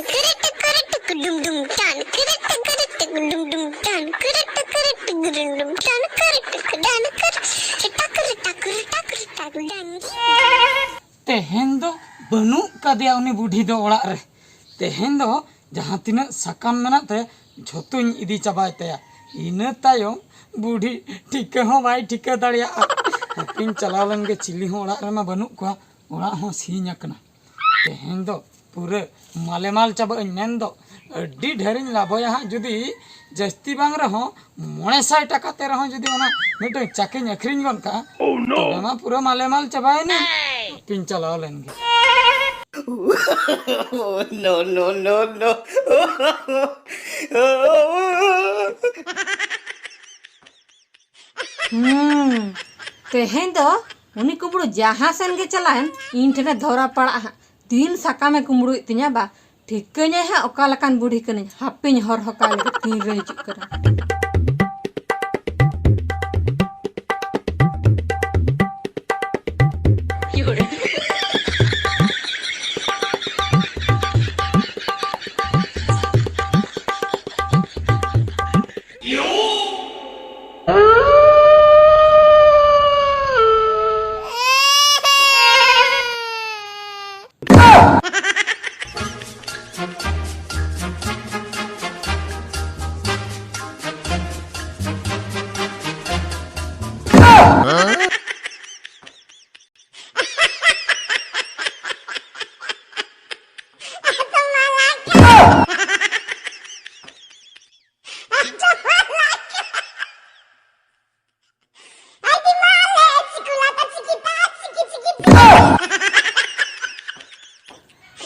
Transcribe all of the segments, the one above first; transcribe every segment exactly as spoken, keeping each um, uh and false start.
ᱠᱩᱨᱩᱴᱩ ᱠᱩᱨᱩᱴᱩ ᱰᱩᱢ ᱰᱩᱢ ᱴᱟᱱ, ᱠᱩᱨᱩᱴᱩ ᱠᱩᱨᱩᱴᱩ ᱰᱩᱢ ᱰᱩᱢ ᱴᱟᱱ, ᱠᱩᱨᱩᱴᱩ ᱠᱩᱨᱩᱴᱩ ᱰᱩᱢ ᱰᱩᱢ ᱴᱟᱱ, ᱠᱩᱨᱩᱴᱩ ᱠᱩᱨᱩᱴᱩ ᱴᱟᱠᱩᱨ ᱴᱟᱠᱩᱨ ᱰᱟᱝᱜᱤ᱾ ᱛᱮᱦᱮᱧ ᱫᱚ ᱵᱟᱹᱱᱩᱜ ᱠᱟᱫᱮᱭᱟ ᱩᱱᱤ ᱵᱩᱰᱷᱤ ᱫᱚ ᱚᱲᱟᱜ ᱨᱮ᱾ ᱛᱮᱦᱮᱧ ᱫᱚ ᱡᱟᱦᱟᱸ ᱛᱤᱱᱟᱹᱜ ᱥᱟᱠᱟᱢ ᱢᱮᱱᱟᱜ ᱛᱟᱭᱟ, ᱡᱷᱚᱛᱚᱧ ᱤᱫᱤ ᱪᱟᱵᱟᱭ ᱛᱟᱭᱟ᱾ ᱤᱱᱟᱹ ᱛᱟᱭᱚᱢ ᱵᱩᱰᱷᱤ ᱴᱷᱤᱠᱟᱹ ᱦᱚᱸ ᱵᱟᱭ ᱴᱷᱤᱠᱟᱹ ᱫᱟᱲᱮᱭᱟᱜᱼᱟ᱾ ᱦᱟᱯᱮᱧ ᱪᱟᱞᱟᱣ ᱞᱮᱱ ᱜᱮ, ᱪᱤᱞᱤ ᱦᱚᱸ ᱚᱲᱟᱜ ᱨᱮᱢᱟ ᱵᱟᱹᱱᱩᱜ ᱠᱚᱣᱟ, ᱚᱲᱟᱜ ᱦᱚᱸ ᱥᱤᱧ ᱟᱠᱟᱱᱟ᱾ ᱛᱮᱦᱮᱧ ᱫᱚ ᱯᱩᱨᱟᱹ ᱢᱟᱞᱮᱢᱟᱞ ᱪᱟᱵᱟᱜ ᱟᱹᱧ, ᱢᱮᱱᱫᱚ ᱟᱹᱰᱤ ᱰᱷᱮᱨᱤᱧ ᱞᱟᱵᱷᱚᱭᱟ ᱦᱟᱸᱜ᱾ ᱡᱩᱫᱤ ᱡᱟᱹᱥᱛᱤ ᱵᱟᱝ ᱨᱮᱦᱚᱸ ᱢᱚᱬᱮ ᱥᱟᱭ ᱴᱟᱠᱟ ᱛᱮ ᱨᱮᱦᱚᱸ ᱡᱩᱫᱤ ᱚᱱᱟ ᱢᱤᱫᱴᱟᱝ ᱪᱟᱹᱠᱤᱧ ᱟᱹᱠᱷᱨᱤᱧ ᱜᱚᱫ ᱠᱟᱜᱼᱟ, ᱛᱚᱵᱮ ᱢᱟ ᱯᱩᱨᱟᱹ ᱢᱟᱞᱮᱢᱟᱞ ᱪᱟᱵᱟᱭᱮᱱᱟ᱾ ᱦᱟᱯᱮᱧ ᱪᱟᱞᱟᱣ ᱞᱮᱱ ᱜᱮ᱾ No, no, no, no. ᱦᱩᱸ, ᱛᱮᱦᱮᱧ ᱫᱚ ᱩᱱᱤ ᱠᱩᱢᱵᱽᱲᱩ ᱡᱟᱦᱟᱸ ᱥᱮᱱ ᱜᱮ ᱪᱟᱞᱟᱣᱮᱱ, ᱤᱧ ᱴᱷᱮᱱᱮ ᱫᱷᱚᱨᱟ ᱯᱟᱲᱟᱜᱼᱟ ᱦᱟᱸᱜ᱾ ᱛᱤᱱ ᱥᱟᱠᱟᱢᱮ ᱠᱩᱢᱵᱽᱲᱩᱭᱮᱫ ᱛᱤᱧᱟ ᱵᱟ, ᱴᱷᱤᱠᱟᱹᱧᱟᱭ ᱦᱟᱸᱜ ᱚᱠᱟ ᱞᱮᱠᱟᱱ ᱵᱩᱲᱦᱤ ᱠᱟᱹᱱᱟᱹᱧ᱾ ᱦᱟᱯᱮᱧ ᱦᱚᱨ ᱦᱚᱠᱟᱭ ᱞᱮᱜᱮ, ᱛᱤᱱ ᱨᱮ ᱦᱤᱡᱩᱜ ᱠᱟᱱᱟ᱾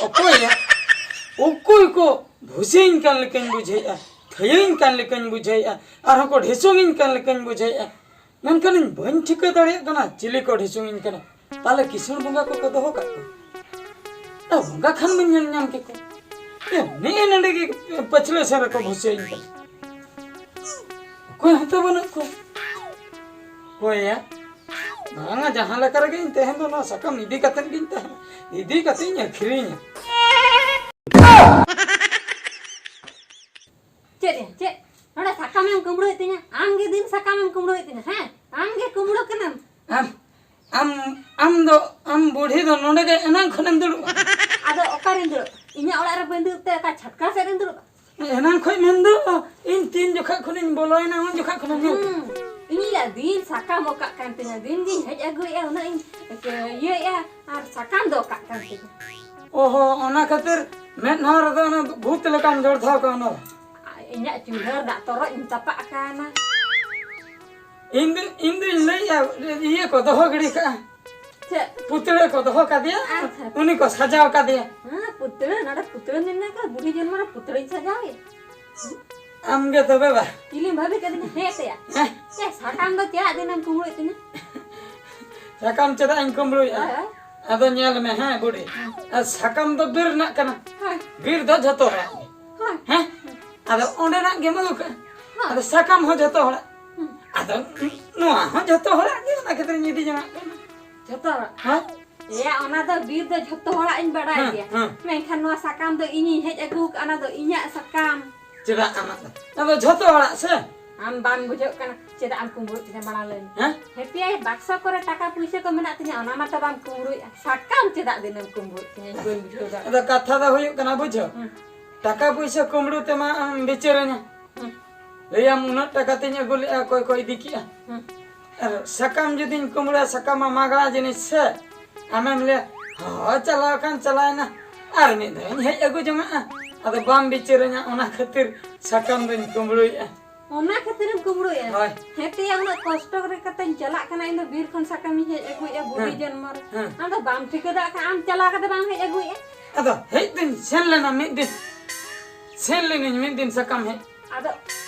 ᱚᱠᱚᱭ ᱭᱟ? ᱚᱠᱚᱭ ᱠᱚ ᱵᱷᱩᱥᱤᱧ ᱠᱟᱱ ᱞᱮᱠᱟᱧ ᱵᱩᱡᱷᱟᱹᱣᱮᱫᱼᱟ, ᱛᱷᱟᱹᱭᱟᱹᱧ ᱠᱟᱱ ᱞᱮᱠᱟᱧ ᱵᱩᱡᱷᱟᱹᱣᱮᱫᱼᱟ, ᱟᱨᱦᱚᱸ ᱠᱚ ᱰᱷᱮᱥᱩᱝᱤᱧ ᱠᱟᱱ ᱞᱮᱠᱟᱧ ᱵᱩᱡᱷᱟᱹᱣᱮᱫᱼᱟ᱾ ᱢᱮᱱᱠᱷᱟᱱ ᱤᱧ ᱵᱟᱹᱧ ᱴᱷᱤᱠᱟᱹ ᱫᱟᱲᱮᱭᱟᱜ ᱠᱟᱱᱟ ᱪᱤᱞᱤ ᱠᱚ ᱰᱷᱮᱥᱩᱝᱤᱧ ᱠᱟᱱᱟ᱾ ᱯᱟᱞᱮ ᱠᱤᱥᱟᱹᱬ ᱵᱚᱸᱜᱟ ᱠᱚᱠᱚ ᱫᱚᱦᱚ ᱠᱟᱜ ᱠᱚᱣᱟ᱾ ᱟᱨ ᱵᱚᱸᱜᱟ ᱠᱷᱟᱱ ᱵᱟᱹᱧ ᱧᱮᱞ ᱧᱟᱢ ᱠᱮᱠᱚ᱾ ᱮ, ᱱᱮᱜᱼᱮ ᱱᱚᱸᱰᱮ ᱜᱮ ᱯᱟᱹᱪᱷᱞᱟᱹ ᱥᱮᱫ ᱨᱮᱠᱚ ᱵᱷᱩᱥᱤᱧ ᱠᱟᱱᱟ᱾ ᱚᱠᱚᱭ ᱦᱚᱸᱛᱚ ᱵᱟᱹᱱᱩᱜ ᱠᱚᱣᱟ᱾ ᱚᱠᱚᱭ ᱭᱟ? ᱵᱟᱝᱟ, ᱡᱟᱦᱟᱸ ᱞᱮᱠᱟ ᱨᱮᱜᱮ ᱤᱧ ᱛᱟᱦᱮᱱ ᱫᱚ ᱱᱚᱣᱟ ᱥᱟᱠᱟᱢ ᱤᱫᱤ ᱠᱟᱛᱮᱫ ᱜᱤᱧ ᱛᱟᱦᱮᱱᱟ᱾ ᱤᱫᱤ ᱠᱟᱛᱮᱫ ᱤᱧ ᱟᱹᱠᱷᱨᱤᱧᱟ᱾ ᱠᱩᱢᱵᱽᱲᱩᱭᱮᱫ ᱛᱤᱧᱟ? ᱟᱢ ᱜᱮ ᱫᱤᱱ ᱥᱟᱠᱟᱢᱮᱢ ᱠᱩᱢᱵᱽᱲᱩᱭᱮᱫ ᱛᱤᱧᱟ, ᱦᱮᱸ? ᱟᱢ ᱜᱮ ᱠᱩᱢᱵᱽᱲᱩ ᱠᱟᱱᱟᱢ᱾ ᱟᱢ ᱟᱢ ᱟᱢ ᱫᱚ, ᱟᱢ ᱵᱩᱲᱦᱤ ᱫᱚ ᱱᱚᱰᱮ ᱜᱮ ᱮᱱᱟᱝ ᱠᱷᱚᱱᱮᱢ ᱫᱩᱲᱩᱵᱼᱟ᱾ ᱟᱫᱚ ᱚᱠᱟᱨᱮᱧ ᱫᱩᱲᱩᱵᱼᱟ? ᱤᱧᱟᱹᱜ ᱚᱲᱟᱜ ᱨᱮ ᱵᱟᱹᱧ ᱫᱩᱲᱩᱵ ᱛᱮ ᱚᱠᱟ ᱪᱷᱟᱴᱠᱟ ᱥᱮᱫ ᱨᱮᱧ ᱫᱩᱲᱩᱵᱼᱟ? ᱮᱱᱟᱝ ᱠᱷᱚᱡ ᱢᱮᱱᱫᱚ, ᱤᱧ ᱛᱤᱱ ᱡᱚᱠᱷᱟᱡ ᱠᱷᱚᱱᱤᱧ ᱵᱚᱞᱚᱭᱮᱱᱟ, ᱩᱱ ᱡᱚᱠᱷᱟᱡ ᱠᱷᱚᱱᱮᱢ ᱧᱩ᱾ ᱦᱩᱸ, ᱤᱧᱤᱧ ᱞᱟᱹᱭᱟ, ᱫᱤᱱ ᱥᱟᱠᱟᱢ ᱚᱠᱟᱜ ᱠᱟᱱ ᱛᱤᱧᱟ, ᱫᱤᱱ ᱜᱤᱧ ᱦᱮᱡ ᱟᱹᱜᱩᱭᱮᱫᱼᱟ, ᱩᱱᱟᱹᱜ ᱤᱧ ᱤᱭᱟᱹᱭᱮᱫᱼᱟ, ᱟᱨ ᱥᱟᱠᱟᱢ ᱫᱚ ᱚᱠᱟᱜ ᱠᱟᱱ ᱛᱤᱧᱟ᱾ ᱚᱦᱚ, ᱚᱱᱟ ᱠᱷᱟᱹᱛᱤᱨ ᱢᱮᱫᱦᱟ ᱨᱮᱫᱚ ᱚᱱᱟ ᱵᱷᱩᱛ ᱞᱮᱠᱟᱢ ᱡᱚᱲ ᱫᱚᱦᱚ ᱠᱟᱜᱼᱟ ᱚᱱᱟ ᱫᱚ᱾ ᱤᱧᱟᱹᱜ ᱪᱩᱞᱦᱟᱹ ᱨᱮ ᱫᱟᱜ ᱛᱚᱨᱚᱡ ᱤᱧ ᱛᱟᱯᱟᱜ ᱠᱟᱱᱟ᱾ ᱤᱧ ᱫᱚ, ᱤᱧ ᱫᱚᱧ ᱞᱟᱹᱭᱮᱫᱼᱟ, ᱤᱭᱟᱹ ᱠᱚ ᱫᱚᱦᱚ ᱜᱤᱰᱤ ᱠᱟᱜᱼᱟ᱾ ᱪᱮᱫ? ᱯᱩᱛᱲᱟᱹ ᱠᱚ ᱫᱚᱦᱚ ᱠᱟᱫᱮᱭᱟ, ᱟᱪᱪᱷᱟ᱾ ᱩᱱᱤ ᱠᱚ ᱥᱟᱡᱟᱣ ᱠᱟᱫᱮᱭᱟ᱾ ᱦᱮᱸ, ᱯᱩᱛᱲᱟᱹ, ᱱᱚᱰᱮ ᱯᱩᱛᱲᱟᱹ ᱢᱮᱱᱟᱜ ᱠᱷᱟᱱ ᱵᱩᱲᱦᱤ ᱡᱚᱱᱢᱚ ᱨᱮ ᱯᱩᱛᱲᱟᱹᱧ ᱥᱟᱡᱟᱣᱮ᱾ ᱟᱢ ᱜᱮ ᱛᱚᱵᱮ ᱵᱟ᱾ ᱪᱤᱞᱤᱢ ᱵᱷᱟᱹᱵᱤ ᱠᱟᱫᱤᱧᱟ? ᱦᱮᱸ ᱛᱮᱭᱟ᱾ ᱦᱮᱸ᱾ ᱮ, ᱥᱟᱠᱟᱢ ᱫᱚ ᱪᱮᱫᱟᱜ ᱫᱤᱱᱮᱢ ᱠᱩᱢᱵᱽᱲᱩᱭᱮᱫ ᱛᱤᱧᱟ? ᱥᱟᱠᱟᱢ ᱪᱮᱫᱟᱜ ᱤᱧ ᱠᱩᱢᱵᱽᱲᱩᱭᱮᱫᱼᱟ? ᱦᱳᱭ, ᱦᱳᱭ᱾ ᱟᱫᱚ ᱧᱮᱞ ᱢᱮ, ᱦᱮᱸ ᱵᱩᱰᱷᱤ, ᱟᱨ ᱥᱟᱠᱟᱢ ᱫᱚ ᱵᱤᱨ ᱨᱮᱱᱟᱜ ᱠᱟᱱᱟ᱾ ᱦᱳᱭ᱾ ᱵᱤᱨ ᱫᱚ ᱡᱷᱚᱛᱚ ᱦᱚᱲᱟᱜ ᱜᱮ᱾ ᱦᱳᱭ᱾ ᱦᱮᱸ? ᱟᱫᱚ ᱚᱸᱰᱮᱱᱟᱜ ᱜᱮᱢ ᱟᱹᱜᱩ ᱠᱟᱜᱼᱟ᱾ ᱦᱳᱭ᱾ ᱟᱫᱚ ᱥᱟᱠᱟᱢ ᱦᱚᱸ ᱡᱷᱚᱛᱚ ᱦᱚᱲᱟᱜ᱾ ᱦᱩᱸ᱾ ᱟᱫᱚ ᱱᱚᱣᱟ ᱦᱚᱸ ᱡᱷᱚᱛᱚ ᱦᱚᱲᱟᱜ ᱜᱮ, ᱚᱱᱟ ᱠᱷᱟᱹᱛᱤᱨ ᱤᱧ ᱤᱫᱤ ᱡᱚᱝᱟᱜ ᱠᱟᱱᱟ᱾ ᱡᱷᱚᱛᱚ ᱦᱚᱲᱟᱜ? ᱦᱮᱸ? ᱮᱭᱟ, ᱚᱱᱟ ᱫᱚ ᱵᱤᱨ ᱫᱚ ᱡᱷᱚᱛᱚ ᱦᱚᱲᱟᱜ ᱤᱧ ᱵᱟᱰᱟᱭ ᱦᱮᱸ, ᱜᱮᱭᱟ᱾ ᱦᱮᱸ᱾ ᱢᱮᱱᱠᱷᱟᱱ ᱱᱚᱣᱟ ᱥᱟᱠᱟᱢ ᱫᱚ ᱤᱧᱤᱧ ᱦᱮᱡ ᱟᱹᱜᱩ ᱠᱟᱜᱼᱟ, ᱚᱱᱟ ᱫᱚ ᱤᱧᱟᱜ ᱥᱟᱠᱟᱢ᱾ ᱪᱮᱫᱟᱜ ᱟᱢᱟᱜ ᱫᱚ? ᱚᱱᱟ ᱫᱚ ᱡᱷᱚᱛᱚ ᱦᱚᱲᱟᱜ ᱥᱮ? ᱟᱢ ᱵᱟᱢ ᱵᱩᱡᱷᱟᱹᱜ ᱠᱟᱱᱟ, ᱪᱮᱫᱟᱜ ᱮᱢ ᱠᱩᱢᱵᱽᱲᱩᱭᱮᱫ ᱛᱤᱧᱟ, ᱢᱟᱲᱟᱝ ᱞᱟᱹᱭ ᱢᱮ᱾ ᱦᱮᱸ? ᱦᱮᱯᱤᱭᱟᱭ, ᱵᱟᱠᱥᱚ ᱠᱚᱨᱮ ᱴᱟᱠᱟ ᱯᱩᱭᱥᱟᱹ ᱠᱚ ᱢᱮᱱᱟᱜ ᱛᱤᱧᱟ, ᱚᱱᱟ ᱢᱟᱛᱚ ᱵᱟᱢ ᱠᱩᱢᱵᱽᱲᱩᱭᱮᱫᱼᱟ᱾ ᱥᱟᱠᱟᱢ ᱪᱮᱫᱟᱜ ᱫᱤᱱᱮᱢ ᱠᱩᱢᱵᱽᱲᱩᱭᱮᱫ ᱛᱤᱧᱟ, ᱤᱧ ᱵᱟᱹᱧ ᱵᱩᱡᱷᱟᱹᱣ ᱫᱟᱲᱮᱭᱟᱜ ᱟᱫᱚ ᱠᱟᱛᱷᱟ ᱫᱚ ᱦᱩᱭᱩᱜ ᱠᱟᱱᱟ, ᱵᱩᱡᱷᱟᱹᱣ? ᱦᱮᱸ᱾ ᱴᱟᱠᱟ ᱯᱩᱭᱥᱟᱹ ᱠᱩᱢᱵᱽᱲᱩ ᱛᱮᱢᱟ ᱟᱢ ᱵᱤᱪᱟᱹᱨᱟᱹᱧᱟ᱾ ᱦᱮᱸ᱾ ᱞᱟᱹᱭᱟᱢ, ᱩᱱᱟᱹᱜ ᱴᱟᱠᱟ ᱛᱤᱧ ᱟᱹᱜᱩ ᱞᱮᱜᱼᱟ, ᱚᱠᱚᱭ ᱠᱚ ᱤᱫᱤ ᱠᱮᱜᱼᱟ? ᱦᱮᱸ᱾ ᱟᱨ ᱥᱟᱠᱟᱢ ᱡᱩᱫᱤᱧ ᱠᱩᱢᱵᱽᱲᱩᱭᱟ, ᱥᱟᱠᱟᱢ ᱢᱟ ᱢᱟᱜᱽᱲᱟ ᱡᱤᱱᱤᱥ ᱥᱮ, ᱟᱢᱮᱢ ᱞᱟᱹᱭᱟ, "ᱦᱳᱭ, ᱪᱟᱞᱟᱣ ᱠᱷᱟᱱ ᱪᱟᱞᱟᱣᱮᱱᱟ, ᱟᱨ ᱢᱤᱫ ᱫᱷᱟᱣᱤᱧ ᱦᱮᱡ ᱟᱹᱜᱩ ᱡᱚᱝᱟᱜᱼᱟ", ᱟᱫᱚ ᱵᱟᱢ ᱵᱤᱪᱟᱹᱨᱟᱹᱧᱟ, ᱚᱱᱟ ᱠᱷᱟᱹᱛᱤᱨ ᱥᱟᱠᱟᱢ ᱫᱚᱧ ᱠᱩᱢᱵᱽᱲᱩᱭᱮᱜᱼᱟ᱾ ᱚᱱᱟ ᱠᱷᱟᱹᱛᱤᱨᱮᱢ ᱠᱩᱢᱵᱽᱲᱩᱭᱮᱜᱼᱟ? ᱦᱳᱭ᱾ ᱦᱮᱸ ᱛᱮᱭᱟ, ᱩᱱᱟᱹᱜ ᱠᱚᱥᱴᱚ ᱨᱮ ᱠᱟᱛᱮᱧ ᱪᱟᱞᱟᱜ ᱠᱟᱱᱟ, ᱤᱧ ᱫᱚ ᱵᱤᱨ ᱠᱷᱚᱱ ᱥᱟᱠᱟᱢᱤᱧ ᱦᱮᱡ ᱟᱹᱜᱩᱭᱮᱜᱼᱟ, ᱵᱩᱰᱷᱤ ᱦᱮᱸ᱾ ᱡᱚᱱᱢᱚ ᱨᱮ᱾ ᱦᱮᱸ᱾ ᱟᱢ ᱫᱚ ᱵᱟᱢ ᱴᱷᱤᱠᱟᱹ ᱫᱟᱲᱮᱭᱟᱜ ᱠᱟᱱᱟ, ᱟᱢ ᱪᱟᱞᱟᱣ ᱠᱟᱛᱮ ᱵᱟᱢ ᱦᱮᱡ ᱟᱹᱜᱩᱭᱮᱜᱼᱟ? ᱟᱫᱚ ᱦᱮᱡ ᱫᱩᱧ ᱥᱮᱱ ᱞᱮᱱᱟ ᱢᱤᱫ ᱫᱤᱱ, ᱥᱮᱱ ᱞᱮᱱᱟᱹᱧ ᱢᱤᱫ ᱫᱤᱱ ᱥᱟᱠᱟᱢ ᱦᱮᱡ᱾ ᱟᱫᱚ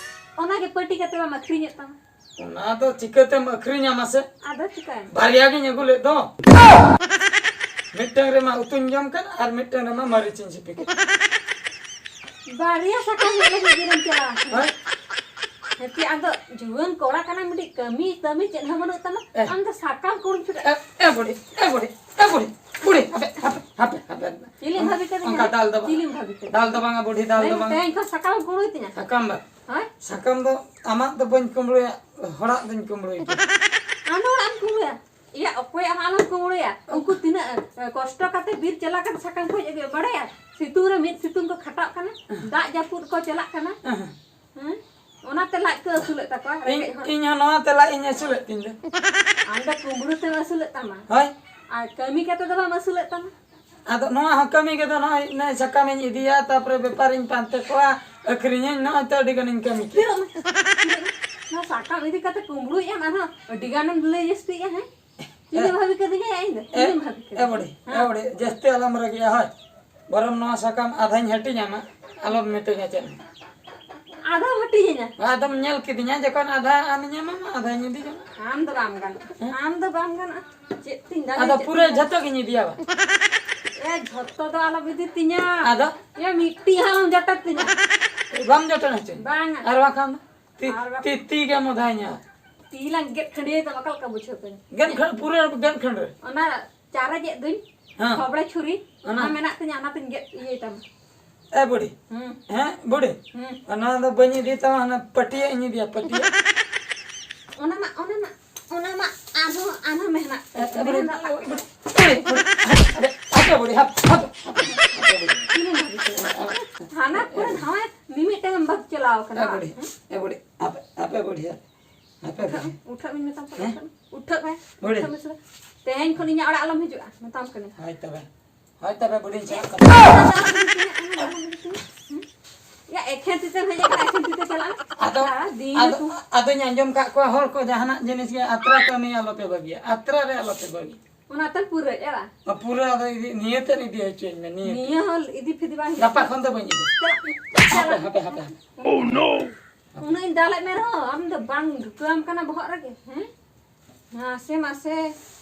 ᱚᱱᱟᱜᱮ ᱯᱟᱹᱴᱤ ᱠᱟᱛᱮ ᱵᱟᱢ ᱟᱹᱠᱷᱨᱤᱧᱮᱫ ᱛᱟᱢᱟ? ᱚᱱᱟ ᱫᱚ ᱪᱤᱠᱟᱹᱛᱮᱢ ᱟᱹᱠᱷᱨᱤᱧᱟ ᱢᱟᱥᱮ? ᱟᱫᱚ ᱪᱤᱠᱟᱹᱭᱮᱱ? ᱵᱟᱨᱭᱟ ᱜᱤᱧ ᱟᱹᱜᱩ ᱞᱮᱫ ᱫᱚ᱾ ᱢᱤᱫᱴᱟᱝ ᱨᱮᱢᱟ ᱩᱛᱩᱧ ᱡᱚᱢ ᱠᱟᱱ ᱟᱨ ᱢᱤᱫᱴᱟᱝ ᱨᱮᱢᱟ ᱢᱟᱹᱨᱤᱪ ᱤᱧ ᱥᱤᱯᱤ ᱠᱮᱫ᱾ ᱵᱟᱨᱭᱟ ᱥᱟᱠᱟᱢ ᱦᱮᱡ ᱞᱟᱹᱜᱤᱫ ᱵᱤᱨᱮᱢ ᱪᱟᱞᱟᱣ ᱟᱠᱟᱱᱟ? ᱦᱳᱭ᱾ ᱦᱮᱸ ᱛᱮ, ᱟᱢ ᱫᱚ ᱡᱩᱣᱟᱹᱱ ᱠᱚᱲᱟ ᱠᱟᱱᱟᱢ, ᱢᱤᱫᱴᱤᱡ ᱠᱟᱹᱢᱤ, ᱠᱟᱹᱢᱤ ᱪᱮᱫ ᱦᱚᱸ ᱵᱟᱹᱱᱩᱜ ᱛᱟᱢᱟ᱾ ᱮ᱾ ᱟᱢ ᱫᱚ ᱥᱟᱠᱟᱢ ᱠᱩᱲᱩᱢ ᱪᱷᱩᱴᱟᱹᱜ᱾ ᱮ, ᱮ ᱵᱩᱰᱷᱤ, ᱮ ᱵᱩᱰᱷᱤ, ᱮ ᱵᱩᱰᱷᱤ, ᱵᱩᱰᱷᱤ, ᱦᱟᱯᱮ, ᱦᱟᱯᱮ, ᱦᱟᱯᱮ, ᱦᱟᱯᱮ᱾ ᱪᱤᱞᱤᱢ ᱵᱷᱟᱵᱤ ᱠᱟᱫᱤᱧᱟ? ᱚᱱᱠᱟ ᱫᱟᱞ ᱫᱚ ᱵᱟᱝ᱾ ᱪᱤᱞᱤᱢ ᱵᱷᱟᱵᱤ ᱠᱟᱫᱤᱧᱟ? ᱫᱟᱞ ᱫᱚ ᱵᱟᱝᱟ ᱵᱩᱰᱷᱤ, ᱫᱟᱞ ᱫᱚ ᱞᱟᱹᱭ ᱢᱮ, ᱵᱟᱝᱟ᱾ ᱛᱮᱦᱮᱧ ᱠᱷᱚᱱ ᱥᱟᱠᱟᱢ ᱠᱩᱲᱩᱭ ᱛᱤᱧᱟ? ᱥᱟᱠᱟᱢ ᱵᱟᱝ᱾ ᱦᱳᱭ? ᱥᱟᱠᱟᱢ ᱫᱚ ᱟᱢᱟᱜ ᱫᱚ ᱵᱟᱹᱧ ᱠᱩᱢᱵᱽᱲᱩᱭᱟ, ᱦᱚᱲᱟᱜ ᱫᱚᱧ ᱠᱩᱢᱵᱽᱲᱩᱭ ᱜᱮᱭᱟ᱾ ᱟᱢ ᱫᱚ ᱦᱚᱲᱟᱜ ᱮᱢ ᱠᱩᱢᱵᱽᱲᱩᱭᱟ? ᱤᱭᱟ, ᱚᱠᱚᱭᱟᱜ ᱦᱚᱸ ᱟᱞᱚᱢ ᱠᱩᱢᱵᱽᱲᱩᱭᱟ᱾ ᱩᱱᱠᱩ ᱛᱤᱱᱟᱹᱜ, ᱮ, ᱠᱚᱥᱴᱚ ᱠᱟᱛᱮ ᱵᱤᱨ ᱪᱟᱞᱟᱣ ᱠᱟᱛᱮ ᱥᱟᱠᱟᱢ ᱠᱚ ᱦᱮᱡ ᱟᱹᱜᱩᱭᱟ, ᱵᱟᱲᱟᱭᱟ? ᱥᱤᱛᱩᱝ ᱨᱮ ᱢᱤᱫ ᱥᱤᱛᱩᱝ ᱠᱚ ᱠᱷᱟᱴᱟᱜ ᱠᱟᱱᱟ, ᱫᱟᱜ ᱡᱟᱹᱯᱩᱫ ᱠᱚ ᱪᱟᱞᱟᱜ ᱠᱟᱱᱟ᱾ ᱦᱮᱸ? ᱚᱱᱟᱛᱮ ᱞᱟᱡ ᱠᱚ ᱟᱹᱥᱩᱞᱮᱫ ᱛᱟᱠᱚᱣᱟ, ᱤᱧ, ᱨᱮᱸᱜᱮᱡ ᱦᱚᱲ᱾ ᱤᱧ ᱦᱚᱸ ᱱᱚᱣᱟ ᱛᱮ ᱞᱟᱡ ᱤᱧ ᱟᱹᱥᱩᱞᱮᱫ ᱛᱤᱧ ᱫᱚ᱾ ᱟᱢ ᱫᱚ ᱠᱩᱢᱵᱽᱲᱩ ᱛᱮᱢ ᱟᱹᱥᱩᱞᱮᱫ ᱛᱟᱢᱟ᱾ ᱦᱳᱭ᱾ ᱟᱨ ᱠᱟᱹᱢᱤ ᱠᱟᱛᱮ ᱫᱚ ᱵᱟᱢ ᱟᱹᱥᱩᱞᱮᱫ ᱛᱟᱢᱟ᱾ ᱟᱫᱚ ᱱᱚᱣᱟ ᱦᱚᱸ ᱠᱟᱹᱢᱤ ᱜᱮᱫᱚ ᱱᱚᱜᱼᱚᱭ ᱱᱚᱜᱼᱚᱭ ᱥᱟᱠᱟᱢᱤᱧ ᱤᱫᱤᱭᱟ, ᱛᱟᱯᱚᱨᱮ ᱵᱮᱯᱟᱨᱤᱧ ᱯᱟᱱᱛᱮ ᱠᱚᱣᱟ, ᱟᱹᱠᱷᱨᱤᱧᱟᱹᱧ, ᱱᱚᱜᱼᱚᱭ ᱛᱚ ᱟᱹᱰᱤ ᱜᱟᱱᱤᱧ ᱠᱟᱹᱢᱤ ᱠᱮᱫᱟ᱾ ᱛᱤᱱᱟᱹᱜ ᱮᱢ, ᱛᱤᱱᱟᱹᱜ ᱮᱢ, ᱱᱚᱣᱟ ᱥᱟᱠᱟᱢ ᱤᱫᱤ ᱠᱟᱛᱮ ᱠᱩᱢᱵᱽᱲᱩᱭᱮᱫ ᱟᱢ, ᱟᱨᱦᱚᱸ ᱟᱹᱰᱤ ᱜᱟᱱᱮᱢ ᱞᱟᱹᱭ ᱡᱟᱹᱥᱛᱤᱭᱮᱫᱼᱟ, ᱦᱮᱸ? ᱪᱤᱞᱤ ᱮ, ᱵᱷᱟᱵᱤ ᱠᱟᱹᱫᱤᱧᱟ ᱤᱧ ᱫᱚ? ᱮ, ᱪᱤᱞᱤᱢ ᱵᱷᱟᱵᱤ ᱮ ᱠᱟᱹᱫᱤᱧᱟ? ᱵᱩᱰᱷᱤ, ᱮ ᱦᱮᱸ? ᱵᱩᱰᱷᱤ, ᱡᱟᱹᱥᱛᱤ ᱟᱞᱚᱢ ᱨᱟᱹᱜᱤᱜᱼᱟ, ᱦᱳᱭ᱾ ᱵᱚᱨᱚᱝ ᱱᱚᱣᱟ ᱥᱟᱠᱟᱢ ᱟᱫᱷᱟᱧ ᱦᱟᱹᱴᱤᱧ ᱟᱢᱟ, ᱟᱞᱚᱢ ᱢᱤᱛᱟᱹᱧᱟ ᱪᱮᱫ ᱦᱚᱸ᱾ ᱟᱫᱷᱟᱢ ᱦᱟᱹᱴᱤᱧ ᱟᱹᱧᱟ? ᱟᱫᱚᱢ ᱧᱮᱞ ᱠᱤᱫᱤᱧᱟ, ᱡᱚᱠᱷᱚᱱ ᱟᱫᱷᱟ ᱟᱢᱤᱧ ᱮᱢᱟᱢᱟ, ᱟᱫᱷᱟᱧ ᱤᱫᱤ ᱡᱚᱝᱟ᱾ ᱟᱢ ᱫᱚ ᱵᱟᱢ ᱜᱟᱱᱚᱜᱼᱟ᱾ ᱦᱮᱸ? ᱟᱢ ᱫᱚ ᱵᱟᱢ ᱜᱟᱱᱚᱜᱼᱟ᱾ ᱪᱮᱫ ᱛᱤᱧ ᱫᱟᱲᱮ, ᱟᱫᱚ ᱪᱮᱫ ᱯᱩᱨᱟᱹ ᱛᱤᱧ ᱡᱷᱚᱛᱚ ᱜᱤᱧ ᱤᱫᱤᱭᱟ ᱵᱟ᱾ ᱮ, ᱡᱷᱚᱛᱚ ᱫᱚ ᱟᱞᱚᱢ ᱤᱫᱤ ᱛᱤᱧᱟ᱾ ᱟᱫᱚ? ᱮ, ᱢᱤᱫᱴᱤᱡ ᱦᱚᱸ ᱟᱞᱚᱢ ᱡᱚᱴᱮᱫ ᱛᱤᱧᱟ᱾ ᱵᱟᱢ ᱡᱚᱴᱮᱫ ᱦᱚᱪᱚᱧᱟ᱾ ᱵᱟᱝᱟ᱾ ᱟᱨ ᱵᱟᱝᱠᱷᱟᱱ ᱫᱚ ᱛᱤ, ᱟᱨ ᱵᱟᱝ- ᱛᱤ, ᱛᱤ ᱜᱮᱢ ᱚᱫᱷᱟᱭᱤᱧᱟ᱾ ᱛᱤ ᱞᱟᱝ ᱜᱮᱫ ᱠᱷᱟᱹᱰᱭᱟᱹ ᱛᱟᱢᱟ, ᱚᱠᱟ ᱞᱮᱠᱟ ᱵᱩᱡᱷᱟᱹᱣ ᱛᱟᱹᱧ? ᱜᱮᱫ ᱠᱷᱟᱹᱰ-, ᱯᱩᱨᱟᱹ ᱜᱮᱫ ᱠᱷᱟᱹᱰᱭᱟᱹ᱾ ᱚᱱᱟ ᱪᱟᱨᱮᱡ ᱮᱫ ᱫᱩᱧ, ᱦᱮᱸ᱾ ᱛᱷᱚᱵᱲᱮ ᱪᱷᱩᱨᱤ, ᱚᱱᱟ ᱚᱱᱟ ᱢᱮᱱᱟᱜ ᱛᱤᱧᱟ, ᱚᱱᱟᱛᱤᱧ ᱜᱮᱫ ᱤᱭᱟᱹᱭ ᱛᱟᱢᱟ᱾ ᱮ ᱵᱩᱰᱷᱤ, ᱦᱩᱸ᱾ ᱦᱮᱸ ᱵᱩᱰᱷᱤ, ᱦᱩᱸ᱾ ᱚᱱᱟ ᱫᱚ ᱵᱟᱹᱧ ᱤᱫᱤ ᱛᱟᱢᱟ, ᱦᱟᱱᱟ ᱯᱟᱹᱴᱤᱭᱟᱹ ᱤᱧ ᱤᱫᱤᱭᱟ, ᱯᱟᱹᱴᱤᱭᱟᱹ᱾ ᱚᱱᱟ ᱢᱟ, ᱚᱱᱟ ᱢᱟ, ᱚᱱᱟ ᱢᱟ ᱟᱨᱦᱚᱸ, ᱟᱨᱦᱚᱸ ᱢᱮᱱᱟᱜ ᱮ, ᱮ, ᱵᱩᱰᱷᱤ, ᱢᱮᱱᱟᱜ ᱵᱩᱰᱷᱤ, ᱵᱩᱰᱷᱤ, ᱦᱟᱯᱮ, ᱦᱟᱯᱮ, ᱵᱩᱰᱷᱤ, ᱦᱟᱯᱮ, ᱦᱟᱯᱮ, ᱦᱟᱯᱮ, ᱵᱩᱰᱷᱤ᱾ ᱦᱟᱱᱟ ᱠᱚᱨᱮ ᱱᱟᱣᱟ ᱢᱤᱢᱤᱫᱴᱟᱝ ᱮᱢ ᱵᱟᱫ ᱪᱟᱞᱟᱣ ᱠᱟᱱᱟ, ᱮ ᱵᱟᱝ? ᱵᱩᱰᱷᱤ, ᱦᱩᱸ? ᱮ ᱵᱩᱰᱷᱤ, ᱦᱟᱯᱮ, ᱦᱟᱯᱮ, ᱵᱩᱰᱷᱤ, ᱦᱟᱯᱮ᱾ ᱩᱴᱷᱟᱹᱜ, ᱩᱴᱷᱟᱹᱜ ᱢᱮᱧ ᱢᱮᱛᱟᱢ ᱠᱟᱱᱟ, ᱦᱮᱸ? ᱩᱴᱷᱟᱹᱜ ᱢᱮ᱾ ᱩᱴᱷᱟᱹᱜ ᱢᱮ᱾ ᱵᱩᱰᱷᱤ᱾ ᱛᱮᱦᱮᱧ ᱠᱷᱚᱱ ᱤᱧᱟᱹᱜ ᱚᱲᱟᱜ ᱟᱞᱚᱢ ᱦᱤᱡᱩᱜᱼᱟ, ᱢᱮᱛᱟᱢ ᱠᱟᱹᱱᱟᱹᱧ᱾ ᱦᱳᱭ ᱛᱚᱵᱮ᱾ ᱦᱳᱭ ᱛᱚᱵᱮ ᱵᱩᱰᱷᱤᱧ ᱪᱟᱞᱟᱜ ᱠᱟᱱᱟ᱾ ᱭᱟ, ᱮᱠᱷᱮᱱ ᱛᱤ ᱛᱮᱢ ᱦᱮᱡ ᱟᱠᱟᱱᱟ, ᱮᱠᱷᱮᱱ ᱛᱤ ᱛᱮ ᱪᱟᱞᱟᱜ ᱢᱮ᱾ ᱟᱫᱚ, ᱥᱟᱨᱟ ᱫᱤᱱ ᱟᱫᱚ, ᱠᱚ ᱟᱫᱚᱧ ᱟᱸᱡᱚᱢ ᱠᱟᱜ ᱠᱚᱣᱟ ᱦᱚᱲ ᱠᱚ, ᱡᱟᱦᱟᱱᱟᱜ ᱡᱤᱱᱤᱥ ᱜᱮ ᱟᱛᱨᱟ ᱠᱟᱹᱢᱤ ᱟᱞᱚᱯᱮ ᱵᱟᱹᱜᱤᱭᱟ, ᱟᱛᱨᱟ ᱨᱮ ᱟᱞᱚᱯᱮ ᱵᱟᱹᱜᱤ᱾ ᱚᱱᱟᱛᱮᱢ ᱯᱩᱨᱟᱹᱭᱮᱫᱼᱟ ᱵᱟᱝ? ᱯᱩᱨᱟᱹ ᱟᱫᱚ ᱤᱫᱤ, ᱱᱤᱭᱟᱹ ᱛᱮᱫ ᱤᱫᱤ ᱦᱚᱪᱚᱧ ᱢᱮ, ᱱᱤᱭᱟᱹ᱾ ᱱᱤᱭᱟᱹ ᱦᱚᱸ ᱤᱫᱤ ᱯᱷᱤᱫᱤ ᱵᱟᱝ ᱦᱩᱭᱩᱜᱼᱟ᱾ ᱜᱟᱯᱟ ᱠᱷᱚᱱ ᱫᱚ ᱵᱟᱹᱧ ᱤᱫᱤ᱾ ᱪᱟᱞᱟᱜ ᱢᱮ, ᱦᱟᱯᱮ, ᱪᱟᱞᱟᱜ ᱦᱟᱯᱮ, ᱢᱮ᱾ ᱦᱟᱯᱮ, ᱦᱟᱯᱮ᱾ Oh no! ᱩᱱᱟᱹᱜ ᱤᱧ ᱫᱟᱞᱮᱫ ᱢᱮ ᱨᱮᱦᱚᱸ ᱟᱢ ᱫᱚ ᱵᱟᱝ ᱰᱷᱩᱠᱟᱹᱣᱟᱢ ᱠᱟᱱᱟ ᱵᱚᱦᱚᱜ ᱨᱮᱜᱮ, ᱦᱮᱸ? ᱢᱟᱥᱮ, ᱢᱟᱥᱮ,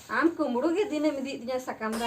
ᱟᱢ ᱠᱩᱢᱵᱽᱲᱩ ᱜᱮ ᱫᱤᱱᱮᱢ ᱤᱫᱤᱭᱮᱫ ᱛᱤᱧᱟ ᱥᱟᱠᱟᱢ ᱫᱚ᱾